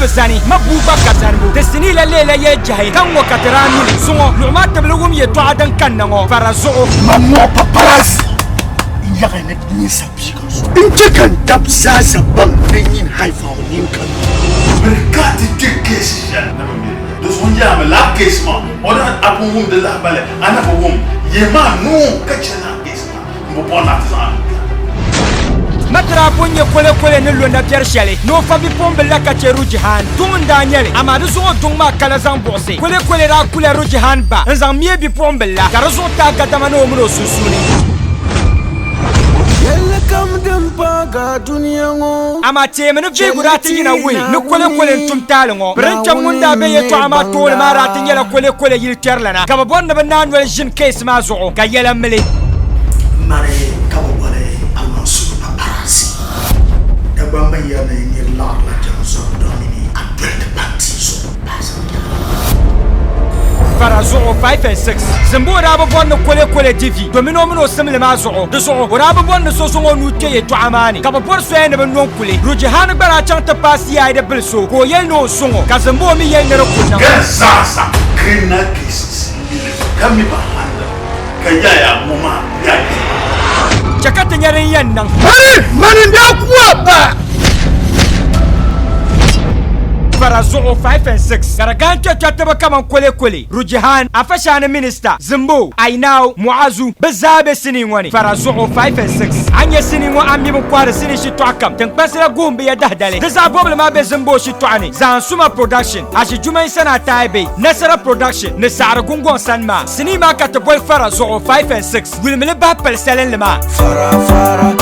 bi zani, ma bua gba ka zanibu. Ti sinii la leela yɛl jɛhi ka ŋ-ŋɔ ka ti daa mi li. Zuŋɔ, luɣu maa tibili wum yɛtɔɣa din kanna ŋɔ fara zuɣu. Ma ŋɔ paparazzi n-yaɣi ni nyinsa bia ka zuɣu. N chɛ ka n tab zaasa baŋ ni nyin Haifaɔ nyin ka nuu. Biri ka ti kpe case shɛli ni bi mi li. Di zuɣu n yaami lala case maa o daa a pun wum di lahibali a na bi wum yihi maa nuu ka chɛ lala case maa m bi bɔri ni a ti zaŋ a nuu kpɛhi. Matira pun nyɛ kolekole ni lo nabiɛri shɛli ni o fa bipuɣimbila la ka chɛ Rujihan. Duŋ n-daa nyɛ li, amaa di zuɣu duŋ maa kala zaŋ buɣisi. Kolekole daa kula Rujihan ba n-zaŋ mie bipuɣimbila la, ka di zuɣu taai gadama ni o mini o sunsuuni. Yɛlli kam din paagi a dunia ŋɔ. Amaa teemi ni vihigu daa ti yina wuhi ni kolekole n-tum taali ŋɔ. Birinkpɛm ŋun daa be yɛtɔɣa maa tooni maa daa ti nyɛla kolekole yilkpɛrilana, ka bɛ bɔri ni bɛ naai noli ʒini keesi maa zuɣu ka yɛla mili. Mari ka bɛ boli Almansur Paparazzi. Dagbamba yɛri ni nir laɣirila jaŋ zɔbu domini a doli ti pa tia zuɣu paai zaŋ taai. Fara zuɣu 5 and 6. Zimbu daa bi bɔri ni kolekole di vi domini o mini o simli maa zuɣu. Di zuɣu o daa bi bɔri ni so zaŋ o nuu kpe yɛtɔɣa maa ni ka bɛ bɔri soya ni bɛ no n-kuli. Rujihani gba daa chaŋ ti paai CID bil so ka o yɛli ni o sɔŋ o ka Zimbu mi yɛli ni di ku niŋ. Gana zaasa criminal cases yili ka mi ba handle ka yaya ŋɔ maa yaa kpɛma. Chɛ ka ti nya din yɛn niŋ. Mani, mani n-daa ku a ba. Fara zuɣu 5 and 6 ka di gani kpɛkpɛritiba kaman Kolekole, Rujihan, Afashani Minista, Zimbo, Ainau, Muazu, bɛ zaa be sinii ŋɔ ni. Fara zuɣu 5 and 6 A ni nya sinii ŋɔ a mi bɛ ni kɔhiri sinii shitɔɣu kam. Tiŋkpansi la guhim bɛ ya dahidali. Di zaɣ bɔbili maa be Zimbo shitɔɣu ni, Zaan Suma Production, Ashi Jumai Sanaa Taibei, Nasara Production ni Saɣiri Gungɔŋ sani maa. Sinii maa ka ti boli Fara zuɣu 5 and 6 Yulimi li bahi pali salinli maa. Fara, fara.